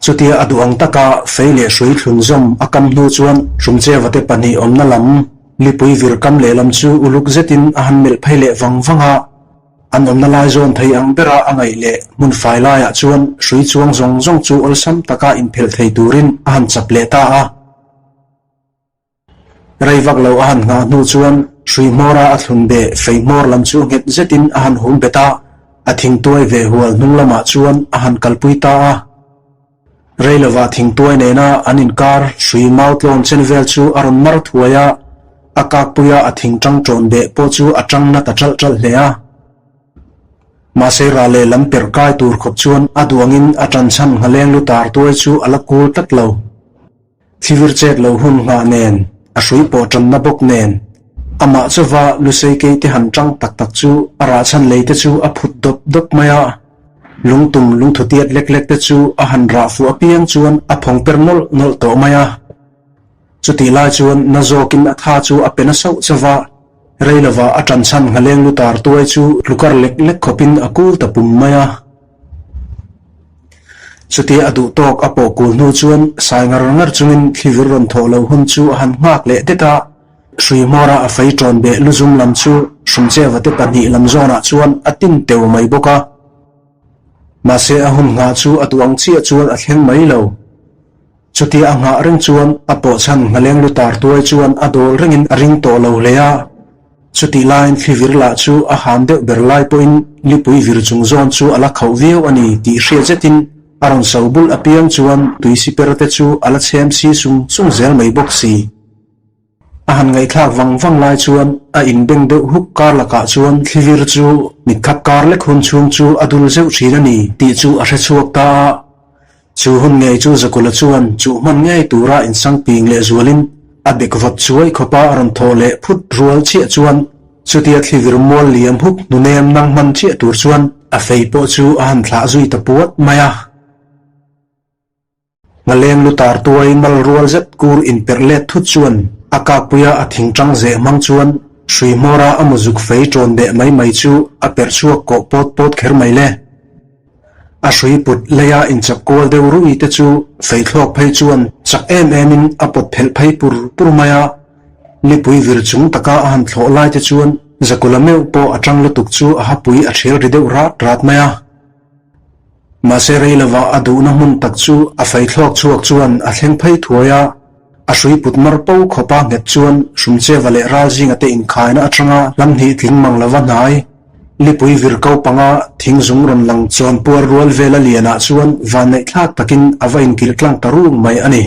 Chutia a duh ang taka fei leh hrui thlun zawm a kam hnu chuan Hrumcheva te pahnih awmna lam lipui vir kam lehlam chu uluk zetin a han melh phei leh vang vang a. An awmna lai zawn thei ang bera a ngaih leh hmun fai laiah chuan hrui chuang zawng zawng chu awlsam taka inphelh thei turin a han chap leh ta a. Rei vak lo a han nghah hnu chuan hrui hmawra a thlun beh fei hmawr lam chu nghet zetin a han hum bet a, a thingtuai ve hual hnung lamah chuan a han kalpui ta a. Rei lovah thingtuai nena an inkar hrui mau tlawn chen vel chu a rawn mar thuai a, a kakpuia a thing tang ṭawn beh pawh chu a tang na ta ṭalh ṭalh hle a. Mahse ral leh lam perh kai tur khawp chuan a duangin a ṭan chhan nghaleng lu tar tuai chu a la kul tlat lo. Thivir chet lo hun nghah nen, a hrui pawh ṭanna bawk nen, amah chauva Lusei keite han ṭang tak tak chu a rah chhan lei te chu a phut dawp dawp mai a. Lungtum lungthu tiat lek lek te chu a han rah fuh apiang chuan a phawng per nawlh nawlh tawh mai a. Chutih lai chuan na zawkin a tha chu a pe na sauh chauh a, rei lova a ṭan chhan nghaleng lutar tuai chu tlukar lek lek khawpin a kul ta pum mai a. Chutia a duh tawk a pawh kul hnu chuan sai ngar ngar chungin thlivir rawn thawh lo hun chu a han nghak leh det a, hrui hmawra a fei ṭawn beh luzum lam chu Hrumcheva te pahnih lam zawnah chuan a tin teu mai bawk a. Mahse a hun nghah chu a duh ang chiah chuan a thleng mai lo. Chutia a nghah reng chuan a pawhchhan nghaleng lutar tuai chuan a dawl rengin a ring tawh lo hle a. Chutih laiin thlivir lah chu a han deuh ber lai pawhin lipui vir chung zawn chu a la khauh viau a ni tih hriat zetin a rawn so bul apiang chuan tui siper te chu a la chhem si sung sung zel mai bawk si. A han ngaihthlak vang vang lai chuan a inbeng deuh huk kar lakah chuan thlivir chu mitkhap kar lek hun chhung chu a dul zeuh thin a ni tih chu a hre chhuak ta a. Chu hun ngei chu Zakula chuan chuh hman ngei tura insang ping leh zualin a bek vawt chuai khawpa a rawn thawh leh phut rual chiah chuan chutia thlivir mual liam huk hnunem nang hman chiah tur chuan a fei pawh chu a han thlah zui ta puat mai a. Ngaleng lutar tuai mal rual zet kur inperh let thut chuan a kakpuia a thingtang zeh hmang chuan hrui hmawra a muzuk fei ṭawn beh mai mai chu a perh chhuak kawh pawt pawt kher mai le. A hrui put leia inchap kual deuh ruih te chu fei thlawk phei chuan chak em emin a pawt phelh phei pur pur mai a, lipui vir chung taka a han thlawh lai te chuan Zakula meuh pawh a ṭang lutuk chu a hapui a ṭhial ri deuh rat rat mai a. Mahse rei lova a duhna hmun tak chu a fei thlawk chhuak chuan a thleng phei thuai a, a hrui put mar po khawpa nghet chuan Hrumcheva leh Ralzinga te inkhaina atanga lam hnih tling mang lova hnai lipui vir ko panga thing zung rawn lang chawn puar rual vela lianah chuan vanneihthlak takin a va inkilh tlang ta rung mai a ni.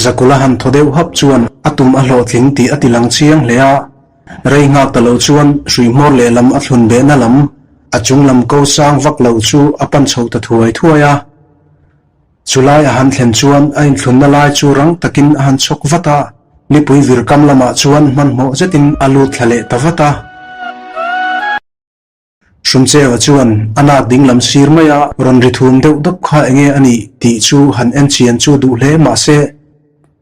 Zakula han thaw deuh hap chuan a tum a hlawhtling tih a ti lang chiang hle a, rei nghak ta lo chuan hrui hmawr lehlam a thlun behna lam, a chung lam ko sang vak lo chu a pan chho ta thuai thuai a. Chulai a han thlen chuan a inthlunna lai chu rang takin a han chhawk vat a, lipui vir kam lamah chuan hmanhmawh zetin a lut thla leh ta vat a. Hrumcheva chuan a nak ding lam sir mai a, rawn ri thum deuh dawp kha enge a nih tih chu han en chian chu duh hle mah se,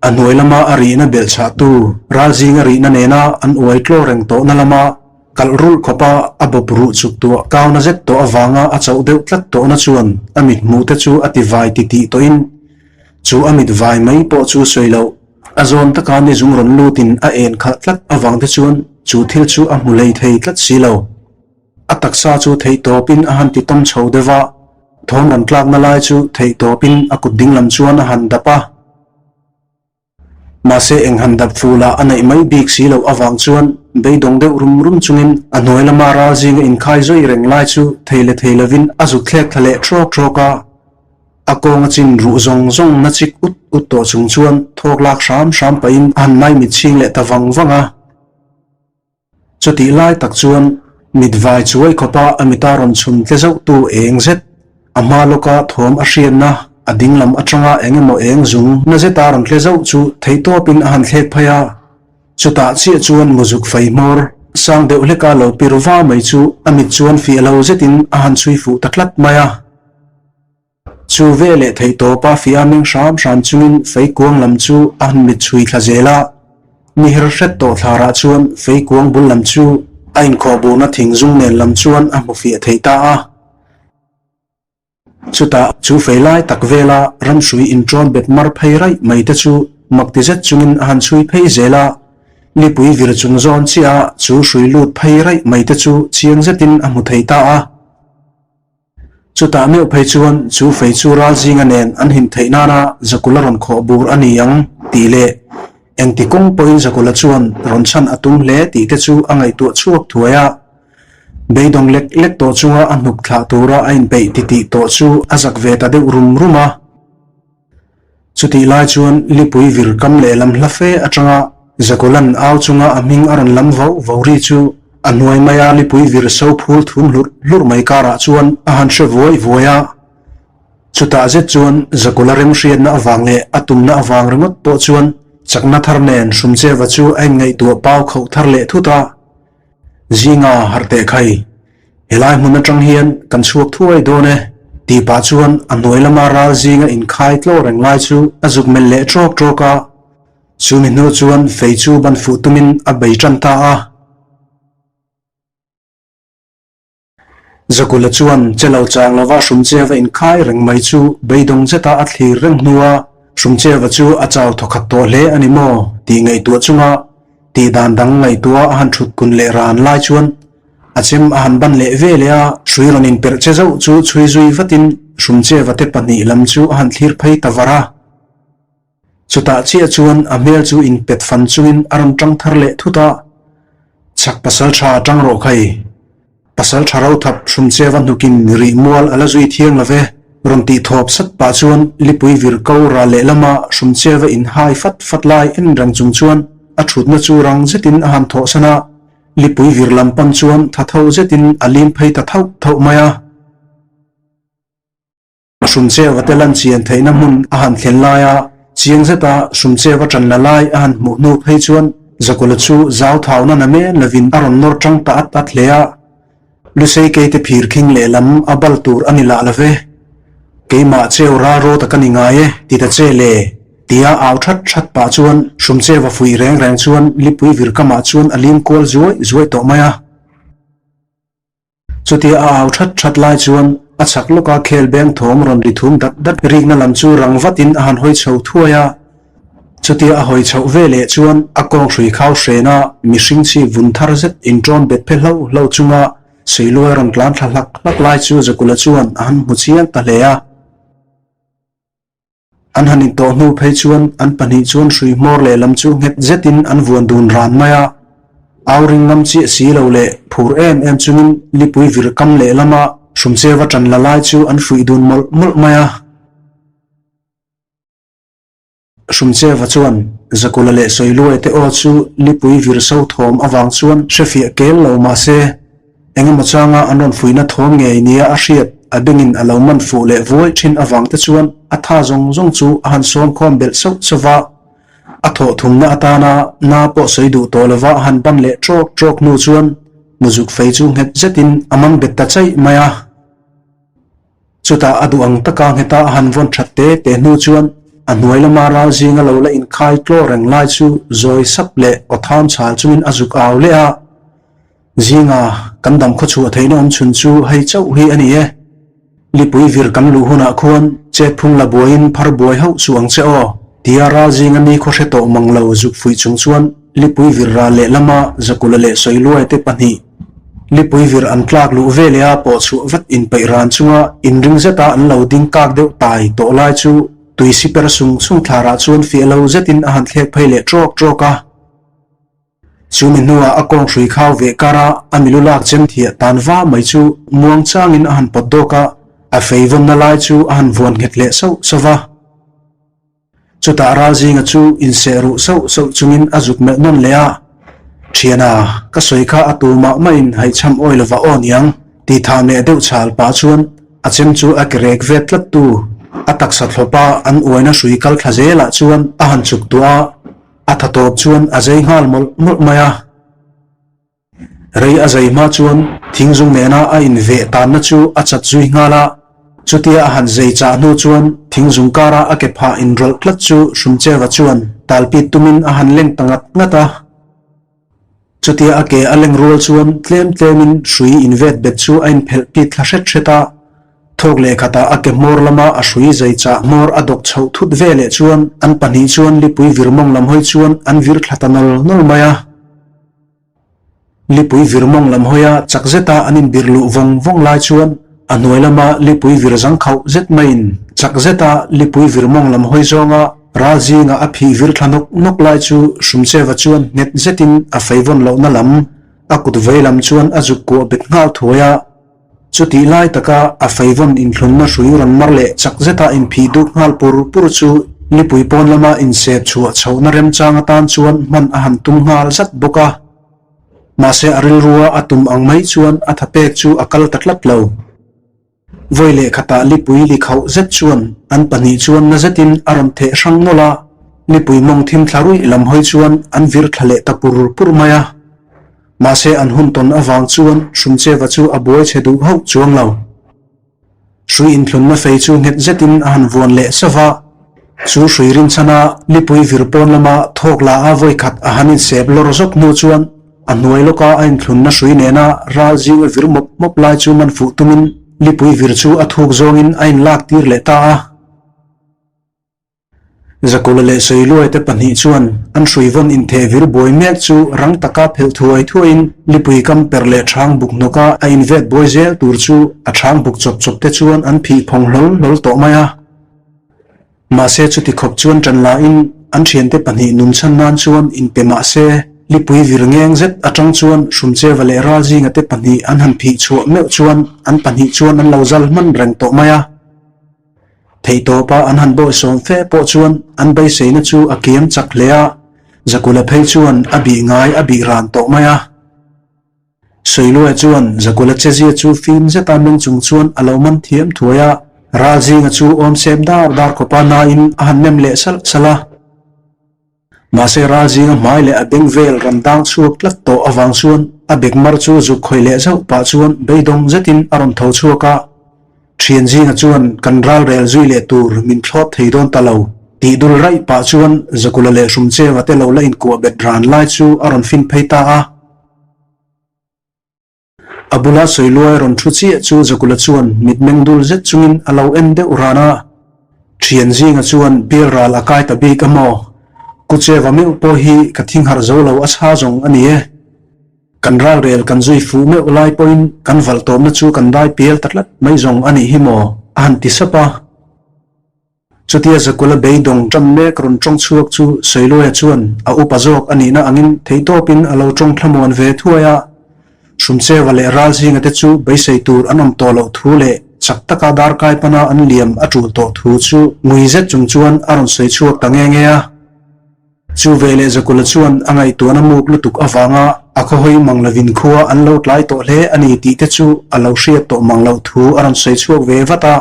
a hnuai lama a rihna belh chhahtu ral zinga rihna nena an uai tlaw reng tawhna lama kalh rulh khawpa a bawp ruh chuk tuah kauna zet tawh avanga a chauh deuh tlat tawhna chuan a mit hmuh te chu a ti vai ti tih tawhin chu a mit vai mai pawh chu sawi loh a zawn taka ni zung rawn lutin a en khalh tlat avang te chuan chu thil chu a hmu lei thei tlat si lo. A taksa chu theih tawpin a han ti tawm chho deuh a, thawm rawn tlakna lai chu theih tawpin a kut dinglam chuan a han dap a. Mahse eng han dap fuh lah a neih mai bik si loh avang chuan beidawng deuh rum rum chungin a hnuai lama ral zinga inkhai zui reng lai chu thei leh thei lovin a zut thlek thla leh trawk trawk a. A kawnga chin ruh zawng zawng na chik ut ut tawh chung chuan thawk lak hram hram pahin a han mai mit chhing leh ta vang vang a. Chutih lai tak chuan mit vai chuai khawpa a mita rawn chhun tle zauhtu eng zet, a hma lawka thawm a hriatna a ding lam atanga eng emaw eng zung na zeta rawn tle zauh chu theihtawpin a han thlek phei a. Chutah chiah chuan muzuk fei hmawr sang deuh hleka lo pir va mai chu a mit chuan fiah lo zetin a han chhui fuh ta tlat mai a. Chu ve leh theih tawpa fiah meng hram hram chungin fei kuang lam chu a han mit chhui thla zel a. Ni her hret tawh thlarah chuan fei kuang bul lam chu a inkhawh burna thing zung nen lam chuan a hmu fiah thei ta a. Chutah chu fei lai tak vela ramhrui inṭawn bet mar phei raih mai te chu mak ti zet chungin a han chhui phei zel a. Lipui vir chung zawn chiah a chu hrui lut phei raih mai te chu chiang zetin a hmu thei ta a. Chutah meuh phei chuan chu fei chu ral zinga nen an him theih nana Zakula rawn khawh bur a ni ang tih leh engti kawng pawhin Zakula chuan rawn chhan a tum hle tih te chu a ngaihtuah chhuak thuai a. Beidawng lek lek tawh chunga a hnuk thlah tura a inpeih titih tawh chu a zak ve ta deuh rum rum a. Chutih lai chuan Lipui vir kam lehlam hla fe atanga Zakulan au chunga a hming a rawn lam vauh vauh ri chu a hnuai maia Lipui vir so phul thum hlurh hlurh mai karah chuan a han hre vuai vuai a. Chutah zet chuan Zakula remhriatna avang leh a tumna avang ringawt pawh chuan chakna thar nen Hrumcheva chu a inngaihtuah pau khauh thar leh thut a. Zinga harh teh khai, helai hmun atang hian kan chhuak thuai dawn e, tih pah chuan a hnuai lama ral zinga inkhai tlaw reng lai chu a zuk melh leh trawk trawk a, chumi hnu chuan fei chu ban fuh tumin a bei tan ta a. Zakula chuan che lo chang lova Hrumcheva inkhai reng mai chu beidawng zeta a thlir reng hnua Hrumcheva chu a chau thawkhat tawh hle a ni maw tih ngaihtuah chunga tih dan dang ngaihtuah a han thut kun leh ran lai chuan a chem a han ban leh ve leh a, hrui rawn inperh che zauh chu chhui zui vatin Hrumcheva te pahnih lam chu a han thlir phei ta var a. Chutah chiah chuan a hmel chu inpet fan chungin a rawn tang thar leh thut a, Chhak pasal tha tang rawh khai. Pasal tha ro thap Hrumcheva hnukin rih mual a la zui thiang lo ve. Rawn tih thawp sat pah chuan Lipui vir ko ral lehlama Hrumcheva inhai fat fat lai en reng chung chuan a thutna chu rang zetin a han thawhsan a, Lipui vir lam pan chuan tha tho zetin a lim phei ta thauh thauh mai a. Hrumcheva te lan chian theihna hmun a han thlen laia chiang zeta Hrumcheva ṭan la lai a han hmuh hnu phei chuan Zakula chu zau thauna na men lovin a rawn nawr ṭang ta at at hle a. Lusei keite phir khing lehlam a bal tur a ni lah lo ve. Keimah cheu ral rawt a ka ni ngai e, ti ta che le, tia au ṭhat ṭhat pah chuan Hrumcheva fuih reng reng chuan lipui vir kamah chuan a lim kual zuai zuai tawh mai a. Chutia a au that that lai chuan a chhak lawka khel beng thawm rawn ri thum dat dat rikna lam chu rang vatin a han hawi chho thuai a. Chutia a hawi chhoh ve leh chuan a kawng hrui khau hrena mihring chi vun thar zet inṭawn bet phe hlo hlo chunga Seiluai rawn tlan thla hlak hlak lai chu Zakula chuan a han hmu chiang ta hle a. An han intawh hnu phei chuan an pahnih chuan hrui hmawr lehlam chu nghet zetin an vuan dun ran mai a. Au ring ngam chiah si lo leh phur em em chungin lipui vir kam lehlama Hrumcheva ṭan la lai chu an hruih dun mawlh mawlh mai a. Hrumcheva chuan Zakula leh Sawiluai te aw chu lipui vir so thawm avang chuan hrefiah kel lo mah se, Engemaw changa an rawn fuihna thawm ngei nia a hriat a bengin a lo man fuh leh vuai thin avang te chuan a tha zawng zawng chu a han sawm khawm belh sauh sauh va. A thawh thumna atana na pawh sawi duh tawh lova a han ban leh trawk trawk hnu chuan muzuk fei chu nghet zetin a man bet ta chaih mai a. Chutah a duh ang taka ngheta a han vawn that te te hnu chuan a hnuai lama ral zinga lo la inkhai tlaw reng lai chu zawi sap leh aw tham chhal chungin a zuk au leh a. Zinga kan dam khaw chhuah theihna awm chhun chu hei chauh hi a ni e. Lipui vir kan luh hunah khuan chet phung la buaiin phar buai hauh suh ang che aw, tia ral zinga ni khaw hre tawh mang lo zuk fuih chung chuan Lipui vir ral lehlama Zakula leh Sawiluai te pahnih Lipui vir an tlak luh ve leh a pawh chhuah vat inpeih ran chunga inring zeta an lo ding kak deuh tai tawh lai chu tui siper sung sung thlarah chuan fiah lo zetin a han thlek phei leh trawk trawk a. Chumi hnuah a kawng hrui khau veh kara a milu lak chem thiah tan va mai chu muang changin a han pawt dawk a, a fei vawnna lai chu a han vuan nghet leh sauh sauh va. Chutah Ralzinga chu inseh ruh sauh sauh chungin a zuk melh nawn leh a, Thiana, ka sawi kha a tu mah mahin haihchham awi lova aw niang, ti tham leh deuh chhal pah chuan a chem chu a ke rek vet tlat tu, a taksa thlawpa an uaina hrui kal thla zelah chuan a han chuk tuah a, a tha tawp chuan a zei nghal mawlh mawlh mai a. Rei a zai hma chuan thingzung nena a inveh tanna chu a chat zui nghal a, chutia a han zei chah hnu chuan thingzung kara a ke phah inrawlh tlat chu Hrumcheva chuan talpit tumin a han leng ta ngat ngat a. Chutia a ke a leng rual chuan tlem tlemin hrui invet bet chu a inphelh pit thla hret hret a. Thawk leh khatah a ke hmawr lama a hrui zai chah hmawr a dawk chhoh thut veleh chuan an pahnih chuan lipui vir mawng lam hawi chuan an vir thla ta nawl nawl mai a. Lipui vir mawng lam hawia chak zeta an inbir luh vawng vawng lai chuan a hnuai lama lipui vir zang khauh zet maiin chak zeta lipui vir mawng lam hawi zawnga ral zinga a phih vir thla nawk nawk lai chu Hrumcheva chuan nghet zetin a feivawn lohna lam a kut vei lam chuan a zuk kuah bet nghal thuai a. Chutih lai taka a feivawn inthlunna hrui rawn mar leh chak zeta inphih duk nghal pur pur chu lipui pawn lama insep chhuah chhohna remchang atan chuan hman a han tum nghal zat bawk a. Mahse a rilrua a tum ang mai chuan a tha pek chu a kal ta tlat lo. Vawi leh khatah lipui li khauh zet chuan an pahnih chuan na zetin a rawn theh hrang nawlh a, lipui mawng thim thla ruih lam hawi chuan an vir thla leh ta pur pur mai a. Mahse an hun tawn avang chuan Hrumcheva chu a buai chhe duh hauh chuang lo. Hrui inthlunna fei chu nghet zetin a han vuan leh sauh va, chu hrui rinchhana lipui vir pawn lama thawk la a vawi khat a han insep lawr zawk hnu chuan a hnuai lawka a inthlunna hrui nena ral zinga vir mawp mawp lai chu man fuh tumin lipui vir chu a thuk zawngin a inlak tir leh ta a. Zakula leh Sawiluai te pahnih chuan an hruivawn intheh vir buai mek chu rang taka phelh thuai thuaiin lipui kam per leh ṭhang buk hnawka a invet buai zel tur chu a ṭhang buk chawp chawp te chuan an phih phawng hlawl hlawl tawh mai a. Mahse chuti khawp chuan ṭan lahin an ṭhiante pahnih nun chhan nan chuan inpe mahse lipui vir ngeng zet aṭang chuan Hrumcheva leh Ralzinga te pahnih an han phih chhuah meuh chuan an pahnih chuan an lo zal hman reng tawh mai a. Theihtawpa an han bawisawm fe pawh chuan an beiseina chu a kiam chak hle a, Zakula phei chuan a bih ngai a bih ran tawh mai a. Sawiluai chuan Zakula chezia chu fim zeta meng chung chuan a lo man thiam thuai a, Ralzinga chu awmsem dar dar khawpa nain a han nem leh salh salh a. Mahse Ralzinga hmai leh a beng vel ram dang chhuak tlat tawh avang chuan a bek mar chu zuk khawih leh zauh pah chuan beidawng zetin a rawn tho chhuak a. Thian zinga chuan kan ral rel zui leh tur min thlawp thei dawn ta lo tih dul raih pah chuan Zakula leh Hrumcheva te lo la inkuah bet ran lai chu a rawn fin phei ta a. A bula sawiluai rawn thu chiah chu Zakula chuan mitmeng dul zet chungin a lo en deuh ran a. Thian zinga chuan bial ral a kai ta bik a maw? Kucheva meuh pawh hi ka thingharh zo lo a chha zawng a ni e. Kan ral rel kan zui fuh meuh lai pawhin kan valh tawpna chu kan dai pial ta tlat mai zawng a nih hi maw? a han ti sap a. Chutia Zakula beidawng ṭan mek rawn ṭawng chhuak chu Sawiluaia chuan a upa zawk a nihna angin theihtawpin a lo ṭawng thlamuan ve thuai a. Hrumcheva leh Ralzinga te chu beisei tur an awm tawh loh thu leh chak taka darkai pana an liam a ṭul tawh thu chu ngui zet chung chuan a rawn sawi chhuak ta nge nge a. Chu veleh Zakula chuan a ngaihtuahna muk lutuk avanga a khawhawi mang lovin khua an lo tlai tawh hle a ni tih te chu a lo hriat tawh mang loh thu a rawn sawi chhuak ve vat a.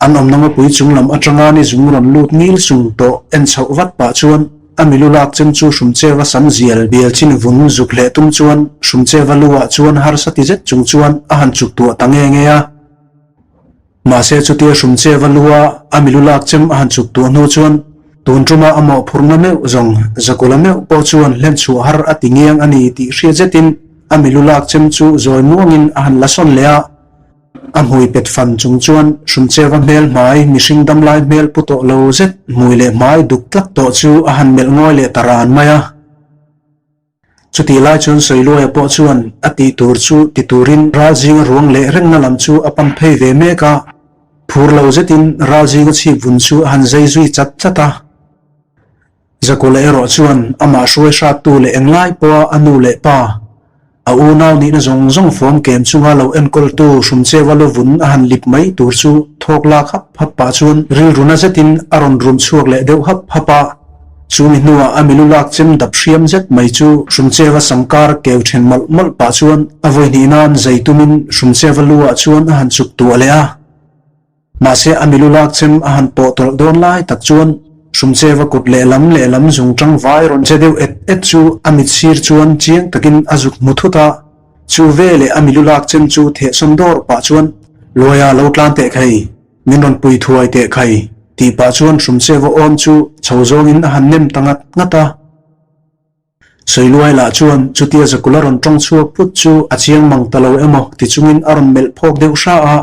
An awmna ngawpui chung lam atanga ni zung rawn lut ngil sung tawh en chhoh vat pah chuan a milu lak chem chu Hrumcheva sam zial bial chin vun zuk hleh tum chuan Hrumcheva lu ah chuan harsa ti zet chung chuan a han chuk tuah ta nge nge a. Mahse chutia Hrumcheva lu a a milu lak chem a han chuk tuah hnu chuan tun tuma a mawhphurhna meuh zawng Zakula meuh pawh chuan hlen chhuah har a ti ngiang a ni tih hriat zetin a milu lak chem chu zawi muangin a han la sawn leh a. A hmui pet fan chung chuan Hrumcheva hmel hmai mihring damlai hmel pu tawh lo zet hmui leh hmai duk tlat tawh chu a han melh ngawi leh ta ran mai a. Chutih lai chuan Sawiluaia pawh chuan a tih tur chu ti turin Ralzinga ruang leh rengna lam chu a pan phei ve mek a, phur lo zetin Ralzinga chhip vun chu a han zai zui chat chat a. Zakula erawh chuan amah hruai hrattu leh englai pawha a nu leh pa, a unau nihna zawng zawng fawm kem chunga lo enkawltu Hrumcheva lovun a han lip mai tur chu thawk lak hap hap pah chuan rilru na zetin a rawn rum chhuak leh deuh hap hap a. Chu mi hnuah a milu lak chem dap hriam zet mai chu Hrumcheva samkar keu then mawlh mawlh pah chuan a vawi hnih nan zai tumin Hrumcheva lu ah chuan a han chuk tuah leh a. Mahse a milu lak chem a han pawh tawlh dawn lai tak chuan Hrumcheva kut lehlam lehlam zung tang vai rawn che deuh et et chu a mit sir chuan chiang takin a zuk hmu thut a, chu veleh a milu lak chem chu thehsawn dawr pah chuan Luaia lo tlan teh khai, min rawn pui thuai teh khai tih pah chuan Hrumcheva awm chu chho zawngin a han nem ta ngat ngat a. Sawiluai lah chuan chutia Zakula rawn tawng chhuak phut chu a chiang mang ta lo emaw ti chungin a rawn melh phawk deuh hra a.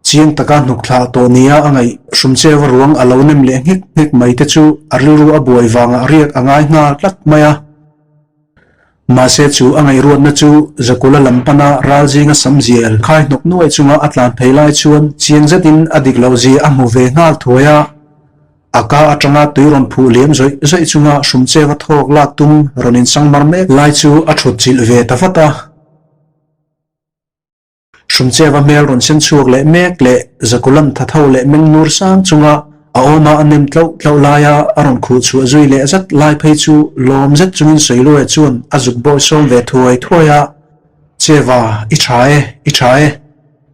Chiang taka hnuk thlah tawh nia a ngaih Hrumcheva ruang a lo nem leh nghek nghek mai te chu a rilru a buai vangah riak a ngai nghal tlat mai a. Mahse chu a ngaihruatna chu Zakula lam pana ral zinga sam zial khai hnawk nuai chunga a tlan phei lai chuan chiang zetin a dik loh zia a hmu ve nghal thuai a. A ka atanga tui rawn phuh liam zawih zawih chunga Hrumcheva thawk lak tum rawn insangmar mek lai chu a thut chilh ve ta vat a. Hrumcheva hmel rawn sen chhuak leh mek leh Zakulan tha tho leh meng nur sang chunga a awma a nem tloh tloh laia a rawn khuh chhuah zui leh zat lai phei chu lawm zet chungin Sawiluaia chuan a zuk bawi sawm ve thuai thuai a, Cheva, i tha e, i tha e.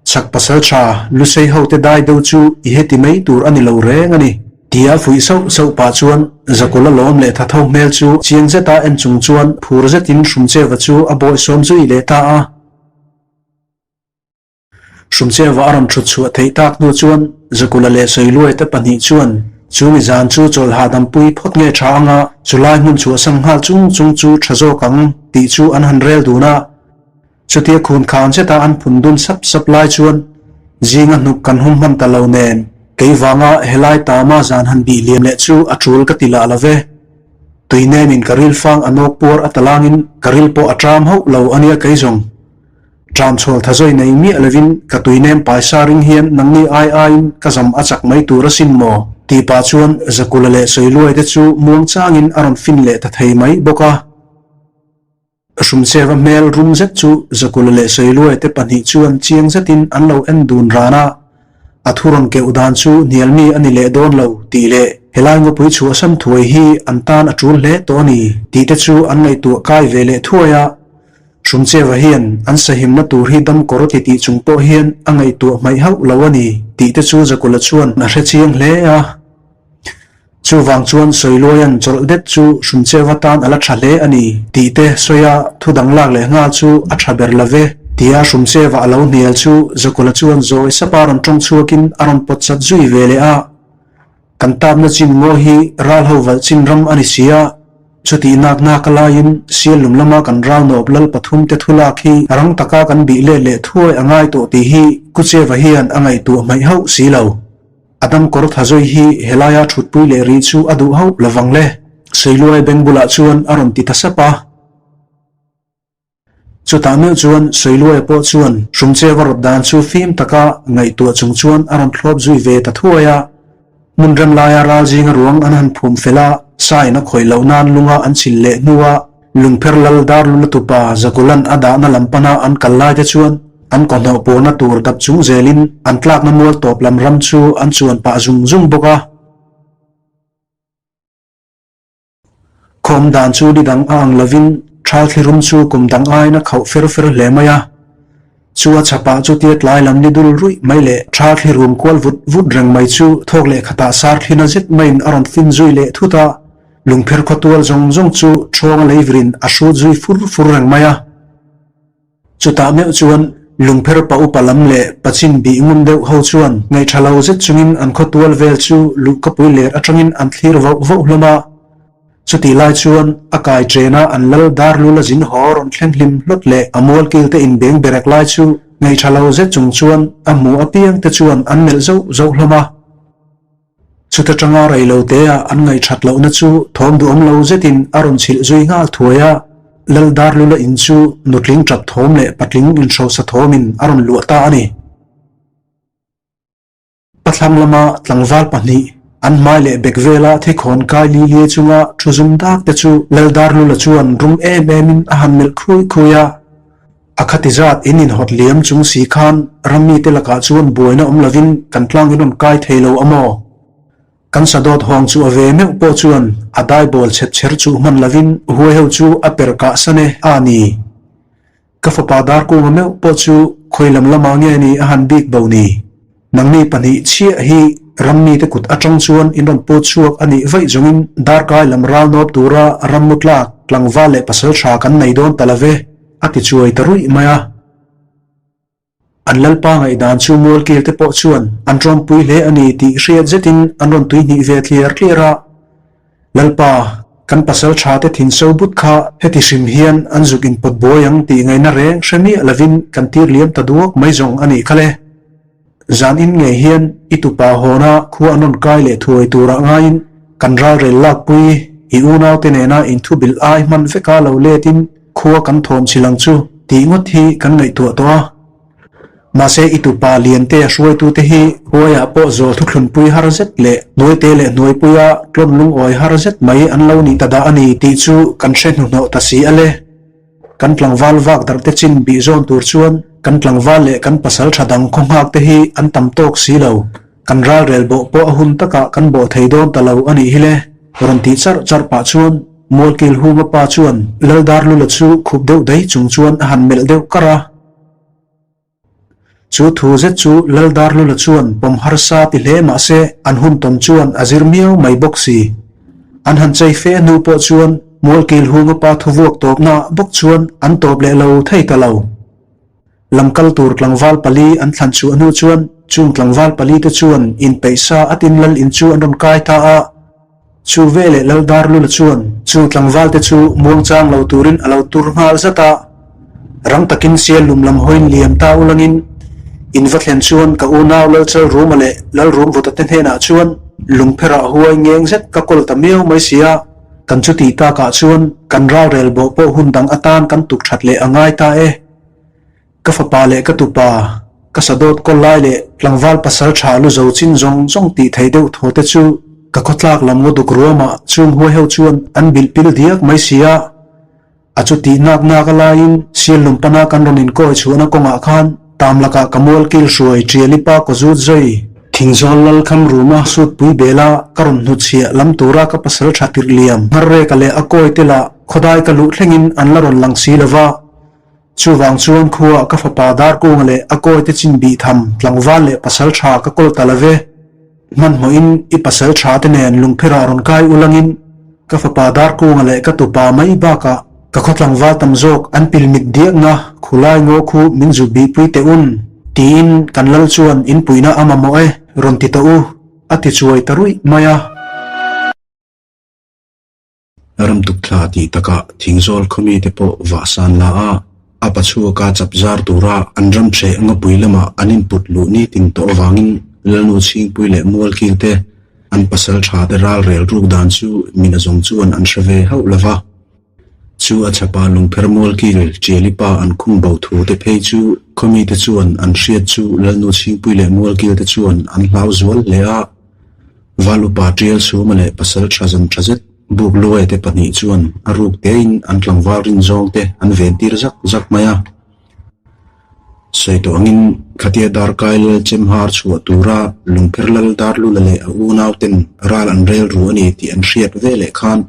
Chhak pasal tha, Lusei hote dai deuh chu i heti mai tur a ni lo reng a ni. Tia fuih sauh sauh pah chuan Zakula lawm leh tha tho hmel chu chiang zeta en chung chuan phur zetin Hrumcheva chu a bawi sawm zui leh ta a. Hrumcheva a rawn thut chhuah theih tak hnu chuan Zakula leh Sawiluai te pahnih chuan chu mi zan chu chawlh hahdam pui phawt nge tha anga chulai hmun chhuahsan nghal chung chung chu tha zawk ang tih chu an han rel dun a. Chutia khun khan zeta an phun dun sap sap lai chuan zinga hnuk kan hum hman ta lo nen kei vanga helai tama zan han bih liam leh chu a tul ka ti lah lo ve. Tui nemin ka ril fang a nawk puar a talangin ka ril pawh a ṭam hauh lo ania kei zawng. Ṭam chhawl tha zawi nei miah lovin ka tui nem paisa ring hian nangni ai aiin ka zam a chak mai tur asin maw? Tih pah chuan Zakula leh Sawiluai te chu muang changin a rawn fin leh ta thei mai bawk a. Hrumcheva hmel rum zet chu Zakula leh Sawiluai te pahnih chuan chiang zetin an lo en dun ran a, a thu rawn keuh dan chu hnial mi a ni leh dawn lo tih leh helai ngawpui chhuahsan thuai hi an tan a tul hle tawh a ni tih te chu an ngaihtuah kai ve leh thuai a. Hrumcheva hian an sahimna tur hi dam kawr ti tih chung pawh hian a ngaihtuah hmaih hauh lo a ni tih te chu Zakula chuan a hre chiang hle a. Chuvang chuan Sawiluaia'n chawlh det chu Hrumcheva tan a la tha hle a ni tih te sawia thu dang lak leh nghal chu a tha ber lo ve tia Hrumcheva a lo hnial chu Zakula chuan zawi sapa rawn tawng chhuakin a rawn pawt chat zui ve leh a. Kan tapna chin ngaw hi ral ho valh chin ram a ni si a, chutih nak nak a laiin Siallum lama kan ralnawp lal pathum te thu lak hi rang taka kan bih let leh thuai a ngai tawh tih hi Kucheva hian a ngaihtuah hmaih hauh si lo. A dam kawr tha zawi hi helaia thutpui leh rih chu a duh hauh lovang le, Sawiluai beng bulah chuan a rawn ti ta sap a. Chutah meuh chuan Sawiluaia pawh chuan Hrumcheva rawt dan chu fim taka ngaihtuah chung chuan a rawn thlawp zui ve ta thuai a. Hmun rem laia ral zinga ruang an han phum fel a, sa in a khawih loh nan lunga an chil leh hnua Lungpher lal dar lu lutupa Zakulan a dahna lam pana an kal lai te chuan an kawhhnawh pawhna tur dap chung zelin an tlakna mual tawp lam ram chu an chuan pah zung zung bawk a. Khawm dan chu ni dang a ang lovin thal thlirum chu kum dang aiin a khauh fer fer hle mai a. Chu a chhapah chutia tlai lam ni dul ruih mai leh thal thlirum kual vut vut reng mai chu thawk leh khatah sar thlina zet maiin a rawn fin zui leh thut a. Lungpher khawtual zawng zawng chu ṭhawnga leivirin a hrut zui fur fur reng mai a. Chutah meuh chuan lungpher pa upa lam leh pachin bih ngun deuh ho chuan ngaihṭha lo zet chungin an khawtual vel chu luhkapui ler aṭangin an thlir voh voh hlawm a. Chutih lai chuan a kai ṭena an lal dar lul a zin haw rawn thleng hlim hlawt leh a mualkil te inbeng berek lai chu ngaihṭha lo zet chung chuan a hmu apiang te chuan an melh zauh zauh hlawm a. Chuta tanga reilotea an ngaihṭhat lohna chu thawm duhawm lo zetin a rawn chhilh zui nghal thuai a, Lal Darlula in chu nutling ṭap thawm leh patling inhrosa thawmin a rawn luah ta a ni. Pathlang lama tlangval pahnih an hmai leh bek vela thikhawn kai li liai chunga thu zum dak te chu Lal Darlula chuan rum em emin a han melh khui khui a. A khati zat in inhawt liam chung si khan rammite lakah chuan buaina awm lovin kan tlang in rawn kai thei lo a maw? Kan sadawt hawng chu a ve meuh pawh chuan a daibawl chhep chher chuh hman lovin huai ho chu a per kah san e a ni. Ka fapa Darkunga meuh pawh chu khawi lam lamah nge ni a han bik bo ni? Nangni pahnih chhiah hi rammite kut atang chuan in rawn pawt chhuak a nih vaih zawngin darkai lam ral nawp tura rammu tlak tlangval leh pasal tha kan nei dawn ta lo ve, a ti chuai ta ruih mai a. An lalpa ngaihdan chu mualkil te pawh chuan an tawmpui hle a ni tih hriat zetin an rawn tuihnih ve tliar tliar a. Lalpa, kan pasal tha te thin so but kha heti hrim hian an zuk inpawt buai ang tih ngaihna reng hre miah lovin kan tir liam ta duak mai zawng a nih kha le. Zan in ngei hian i tupa hawna khua an rawn kai leh thuai turah ngaiin kan ralrel lakpui i unaute nena inthubilh ai hman veka lo letin khua kan thawm chhil ang chu tih ngawt hi kan ngaihtuah tawh a. Mahse i tupa Liante a hruaitute hi huaiah pawh zawl thuthlunpui har zet leh hnuaite leh hnuaipuia tlawn lungawi har zet mai an lo nih ta dah a ni tih chu kan hre hnuhnawh ta si a le. Kan tlangval vak darh te chin bih zawn tur chuan kan tlangval leh kan pasal tha dang khaw nghak te hi an tam tawk si lo. Kan ralrel bawh pawh a hun takah kan bawh thei dawn ta lo a nih hi le. Rawn tih charh charh pah chuan Mualkil Hunga pa chuan Laldarlula chu khup deuh daih chung chuan a han melh deuh kar a. Chu thu zet chu Laldarlula chuan pawm harsa ti hle mah se an hun tawn chuan a zir miau mai bawk si. An han chei fe hnu pawh chuan Mualkil Hunga pa thuvuak tawpna bawk chuan an tawp leh lo thei ta lo. Lamkal tur tlangval pali an thlan chhuah hnu chuan chung tlangval pali te chuan inpeih sa atin lal in chu an rawn kai ta a. Chu veleh Laldarlula chuan chu tlangvalte chu muangchang lo turin a lo tur nghal zat a, rang takin sial lum lam hawiin liam ta ulangin in va thlen chuan ka unau Lalchalruma leh Lalrumvuta te hnenah chuan lungpherah huai ngeng zet ka kawl ta miau mai si a, kan chutih takah chuan kan ralrel bawh pawh hun dang atan kan tuk that leh a ngai ta e. Ka fapa leh ka tupa, ka sadawt kawl lai leh tlangval pasal tha lu zo chin zawng zawng tih thei deuh thaw te chu ka khawtlak lam ngaw duk ruamah chung huai ho chuan an bilh pil diak mai si a. A chu tih nak nak a laiin sial lum pana kan rawn inkawi chhuahna kawngah khan tam lakah ka mual kil hruai Ṭiali pa kaw zut zai Thingzawl lal kham ruma sutpui bela ka rawn hnutchhiah lam tura ka pasal tha tirh liam Ngharreka leh a kawi te lah khawdai ka luh thlengin an la rawn lang si lova. Chuvang chuan khuaah ka fapa Darkunga leh a kawite chin bih tham tlangval leh pasal tha ka kawl ta love. Hmanhmawhin i pasal tha te nen lungpherah rawn kai ulangin ka fapa Darkunga leh ka tupa mai bakah ka khaw tlangval tam zawk an pil mit diakna khulai ngaw khu min zut bihpui teh un tiin kan lal chuan inpuihna a mamawh e rawn ti tawh u a ti chuai ta ruih mai a. Ramtuk thla tih takah Thingzawl khawmite pawh vahsan la a, a pachhuaka chap zar tura an ram hreh ngapui lamah an input luh nitin tawh avangin Lalnu Chhingpui leh Mualkil te an pasal tha te ral rel ruk dan chu mina zawng chuan an hre ve hauh lo va. Chu a chhapa lungpher Mualkil Ṭiali pa an khung bo thu te phei chu khawmite chuan an hriat chu Lalnu Chhingpui leh Mualkil te chuan an hlau zual hle a. Valupa Ṭial Suma leh pasal ṭha zan ṭha zet Buk Luai te pahnih chuan a ruk tein an tlangval rin zawng te an ven tir zak zak mai a. Sawi tawh angin khatia Darkai Lal Chemhar chhuah tura Lungpher Lal Darlula leh a unau ten ral an rel ru a ni tih an hriat ve leh khan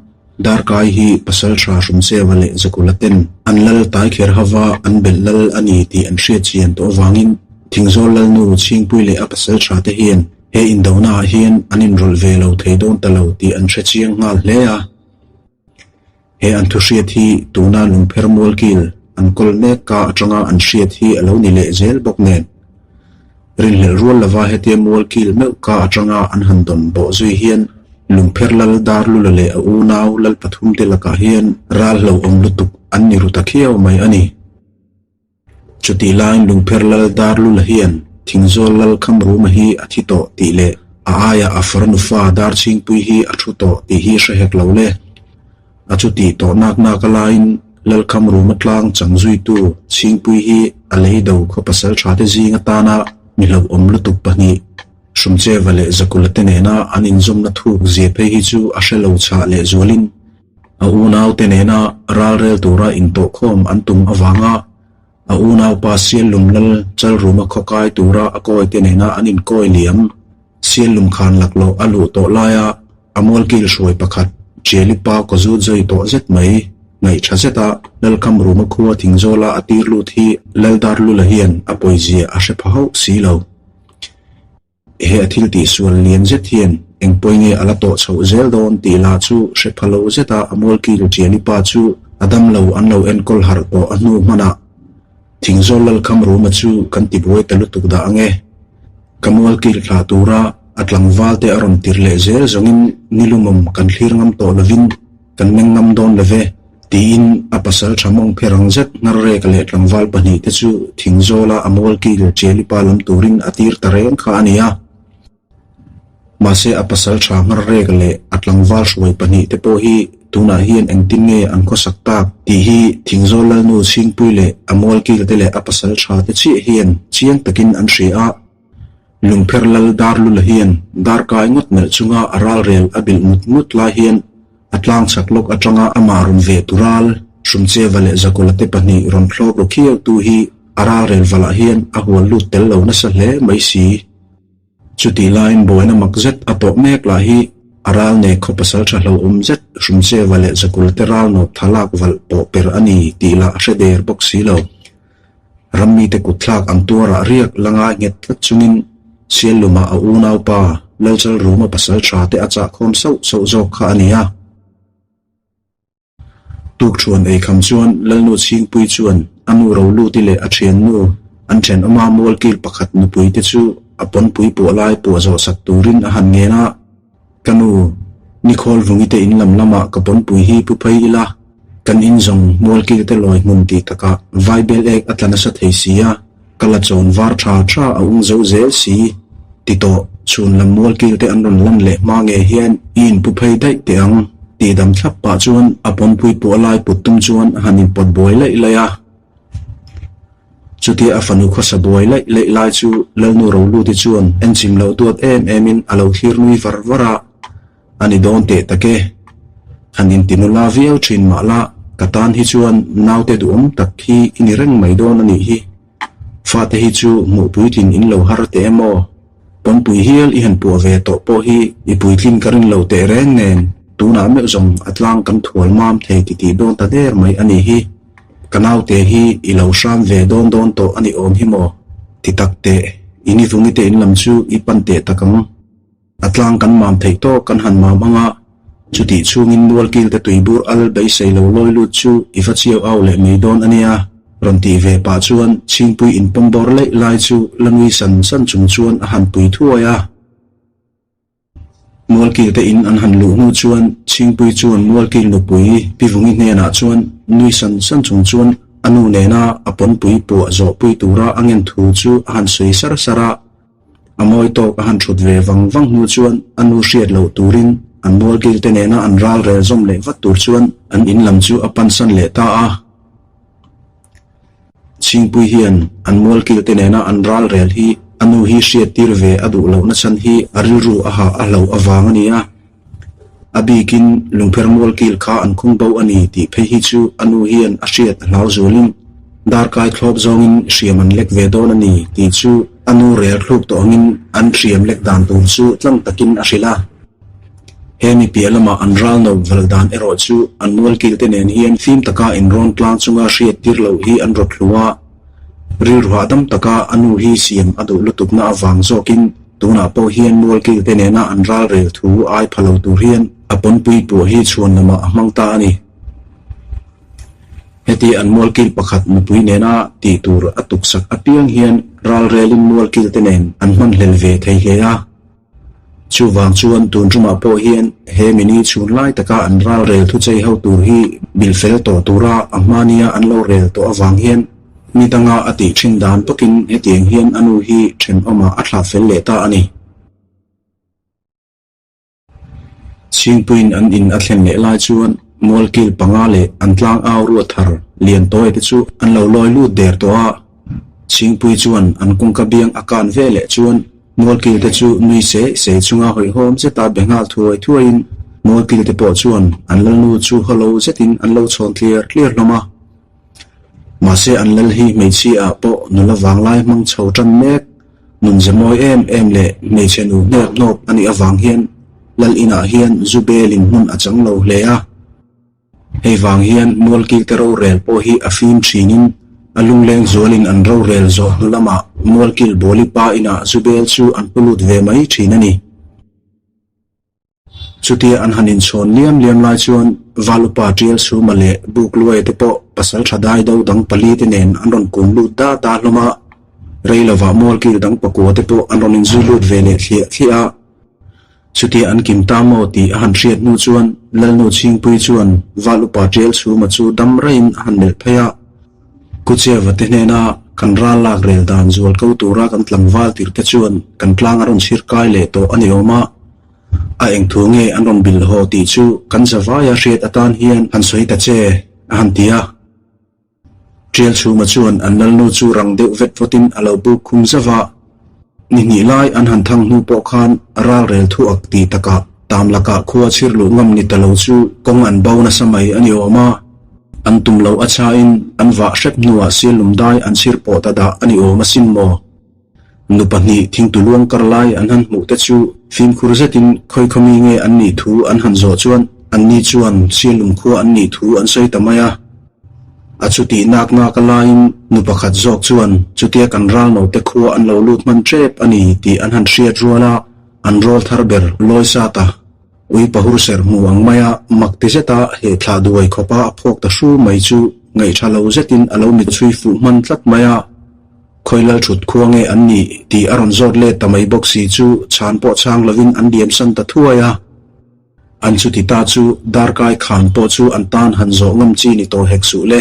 Darkai hi pasal ṭha Hrumcheva leh Zakula ten an lal taikher hava an belh lal a ni tih an hriat chian tawh avangin Thingzawl Lalnu Chhingpui leh a pasal ṭha te hian He indonaah hian an inrawlh ve lo thei dawn ta lo tih an hre chiang nghal hle a. He an thuhriat hi tuna lungpher mualkil an kawl mek ka atanga an hriat hi a lo ni leh zel bawk nen. Rinhlelh rual lova hetia mualkil meuh ka atanga an han dawn bawh zui hian lungpher lal Darlula leh a unau lal pathumte lakah hian ral hlauhawm lutuk an ni ru ta khiau mai a ni. Chutih laiin Lungpher Lal Darlula hian Thingzawl Lal Khamruma hi a thi tawh tih leh a aiah a farnu fa Darchhingpui hi a thu tawh tih hi hre hek lo le. A chutih tawh nak nak a laiin Lal Khamruma tlang chang zuitu Chhingpui hi a lei do khaw pasal tha te zing atana mi hlauhawm lutuk pahnih Hrumcheva leh Zakula te nena an inzawmna thuk zia phei hi chu a hre lo chhah lehzualin A unaute nena ralrel tura intawhkhawm an tum avanga a unaupa Siallum Lal Chalruma khawkai tura a kawite nena an inkawi liam Siallum khan laklawh a luh tawh laia a mualkil hruai pakhat Ṭiali pa kaw zut zui tawh zet mai ngaihṭha zeta Lalkhamruma khua Thingzawla a tir lut hi Laldarlula hian a pawizia a hre pha hauh si lo. He a thil tihsual lian zet hian eng pawi nge a la tawh chhoh zel dawn tih lah chu hre pha lo zeta a mualkil Ṭiali pa chu a dam lo an lo enkawl harh tawh a hnu hmanah Thingzawl Lalkhamruma chu kan tibuai ta lutuk dah ang e. Ka mualkil thlah tura a tlangval te a rawn tir leh zel zawngin nilumawm kan thlir ngam tawh lovin kan meng ngam dawn love. Tiin a pasal tha mawng phe rang zet Hnarreka leh tlangval pahnihte chu thingzawla a mualkil Chelipa lam turin a tir ta reng kha a ni a. Mahse a pasal tha Hnarreka leh a tlangval hruai pahnihte pawh hi tunah hian engtin nge an khawsak tak tih hi Thingzawl Lalnu Chhingpui leh a mualkilte leh a pasal tha te chiah hian chiang takin an hria a. Lungpher lal Darlula hian darkai ngawt melh chunga a ralrel a bilh ngut ngut lai hian a tlang chak lawk atanga amah rawn ve tu ral Hrumcheva leh Zakawla te pahnih rawn thlawp ru khiau tu hi a ralrel valah hian a hual lut tel lo nasa hle mai si. Chutih laiin buaina mak zet a tawh mek lah hi a ral nei khaw pasal tha hlauhawm zet Hrumcheva leh Zakawla te ral nawp tha lak valh pawh per a ni tih lah a hre der bawk si lo. Rammite kutthlak an tuarah riak la ngai nghet tlat chungin Siallumah a unaupa Lalchalruma pasal tha te a chahkhawm sauh sauh zawk kha a ni a. Tukṭhuan eikham chuan Lalnu Chhingpui chuan a nu Roluti leh a ṭhiannu an ṭhenawma mualkil pakhat nupui te chu a pawnpui puah lai puah zawh sak turin a han ngen a. Ka nu, Nikhawl vungi te in lam lamah ka pawnpui hi pu phei ila, kan in zawng mualkil te lawi hmun tih takah vaibel ek a tla nasa thei si a, ka la chawn var tha tha a ung zo zel si ti tawh chhun lam mualkil te an rawn lan leh hma nge hian i in pu phei daih teh ang tih dam thlap pah chuan a pawnpui puah lai put tum chuan a han inpawt buai laih laih a. Chutia a fanu khawsa buai laih laih lai chu Lalnu Roluti chuan enchim loh duat em emin a lo thlir nui var var a, A ni dawn teh tak e. Han intinula viau thin mah la, ka tan hi chuan naute duhawm tak hi i ni reng mai dawn a nih hi. Fate hi chu hmuh puitlin in lo har teh em aw? Pawnpui hial i han puah ve tawh pawh hi i puitlin ka rin lo teh reng nen, tunah meuh zawng a tlang kan thual mam thei titih dawn ta der mai a nih hi. Ka naute hi i lo hram ve dawn dawn tawh a ni awm hi maw? Ti tak teh, i ni vungi te in lam chu i pan teh tak ang. A tlang kan mam theih tawk kan han mam ang a, chutih chhungin mualkil te tuibur al beisei lo lawi lut chu i va chiau au leh mai dawn a nia. Rawn tih ve pah chuan Chhingpui inpawm bawr leih lai chu la nui san san chung chuan a han pui thuai a. Mualkil te in an han luh hnu chuan Chhingpui chuan Mualkil nupui Pi Vungi hnenah chuan nui san san chung chuan a nu nena a pawnpui puah zawhpui tura a ngen thu chu a han sawi sar sar a. A mawi tawk a han thut ve vang vang hnu chuan a nu hriat loh turin an Mualkil te nena an ral rel zawm leh vat tur chuan an in lam chu a pansan leh ta a. Chhingpui hian an mualkil te nena an ral rel hi a nu hi hriattir ve a duh lohna chhan hi a rilru a hah a hloh avang a ni a. A bikin lungpher mualkil kha an khung bo a ni tih phei hi chu a nu hian a hriat a hlau zualin darkai thlawp zawngin hriam an lek ve dawn a ni tih chu a nu rel thluk tawh angin an hriam lek dan tur chu tlang takin a hrilh a. He mi piah lama an ral no valh dan erawh chu an mualkil te nen hian fim taka inrawn tlang chunga hriat tir loh hi an rawt hlu a. Rilru hahdam taka a nu hi siam a duh lutukna avang zawkin tunah pawh hian mualkil te nena an ral rel thu ai pha lo tur hian a pawnpui puah hi chhuan lamah a hmang ta a ni. Heti an mualkil pakhat nupui nena tih tur a tuksak apiang hian ral relin mualkil te nen an hmanhlel ve thei hle a. Chuvang chuan tun tumah pawh hian he mini chhun lai taka an ral rel thuchei ho tur hi bil fel tawh tura a hmania an lo rel tawh avang hian ni danga a tih thin dan bawkin hetiang hian a nu hi thenawmah a thlah fel leh ta a ni. Chhingpuiin an in a thlen leh lai chuan mualkil panga leh an tlang au ruat thar lian tawi te chu an lo lawi lut der tawh a. Chhingpui chuan an kawngka biang a kan ve leh chuan Mualkil te chu nui se se chunga hawihhawm zeta be nghal thuai thuaiin Mualkil te pawh chuan an lalnu chu hawlo zetin an lo chhawn tliar tliar hlawm a. Mahse an lal hi hmeichhia ah pawh nula vanglai hmang chho tan mek, nunze mawi em em leh hmeichhe nu hnep hnawp a nih avang hian lal inah hian zu belin hmun a chang lo hle a. Hei vang hian Mualkilte rorel pawh hi a fim thinin a lungleng zualin an rorel zawh hnu lamah Mualkil Bawli pa inah Zubel chu an pu lut ve mai thin a ni. Chutia an han inchhawn liam liam lai chuan Valupa Tial Suma leh Buk Luaia te pawh pasal tha dai do dang pali te nen an rawn kun lut da da hlawm a, rei lovah Mualkil dang pakua te pawh an rawn inzui lut ve leh thliah thliah a. Chutia an kim ta maw tih a han hriat hnu chuan Lalnu Chhingpuii chuan Val upa Tial Chhuma chu dam raiin a han melh phei a. Kucheva te hnena kan ral lak rel dan zual ko tura kan tlangval tirh te chuan kan tlang a rawn chhir kai leh tawh a ni awm a. A eng thu nge an rawn bilh haw tih chu kan zavaia hriat atan hian han sawi ta che, a han ti a. Tial Chhuma chuan an lalnu chu rang deuh vet vawtin a lo buk khum zauh a. Ni hnih lai an han thang hnu pawh khan ralrel thu ak ti takah tam lakah khua chhir luh ngam ni ta lo chu kawng an bo nasa mai a ni awm a. An tum lo a chhain an vah hrep hnuah sialum dai an chhir pawh ta dah a ni awm asin maw? Nu pahnih thingtu luang kar lai an han hmuh te chu fimkhur zetin khawi khawmi nge an nih thu an han zawh chuan anni chuan sialum khua an nih thu an sawi ta mai a. A chutih nak nak a laiin nu pakhat zawk chuan chutia kan ral note khua an lo lut hman tep a ni tih an han hriat rual a, an rawl thar ber lawi sat a. Ui pahur serh hmu ang maia mak ti zeta he thlah duai khawpa a phawk ta hru mai chu ngaihṭha lo zetin a lo mit chhui fuh hman tlat mai a. Khawilal thut khua nge an nih tih a rawn zawt let ta mai bawk si chu chhan pawh chhang lovin an liamsan ta thuai a. An chuti ta chu darkai khan pawh chu an tan han zawh ngam chi ni tawh hek suh le.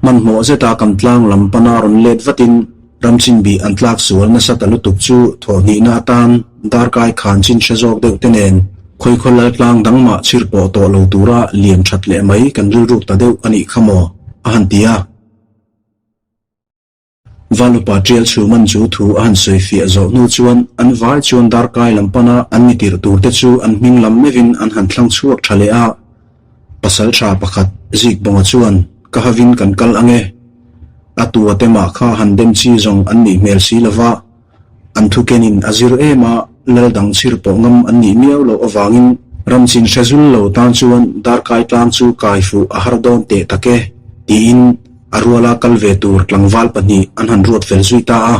Hmanhmawh zeta kan tlang lam pana rawn let vatin ramchinbih an tlak sual nasa ta lutuk chu thawhhnihna atan darkai khan chin hre zawk deuh te nen khawikhaw lal tlang dang mah chhir pawh tawh lo tura liam that leh mai kan rilruk ta deuh a nih kha maw? a han ti a. Valupa Tial Chhuman chu thu a han sawi fiah zawh hnu chuan an vai chuan darkai lam pana an ni tirh tur te chu an hming lam meuhin an han thlang chhuak tha leh a. Pasal tha pakhat Zikbawnga chuan ka havin kan kal ange. A tua te mah kha han dem chi zawng an nih hmel si lova, an thu kenin a zir em a, lal dang chhir pawh ngam an nih miau loh avangin ramchin hre zul lo tan chuan darkai tlang chu kai fuh a har dawn teh tak e, tiin a ruala kal ve tur tlangval pahnih an han ruat fel zui ta a.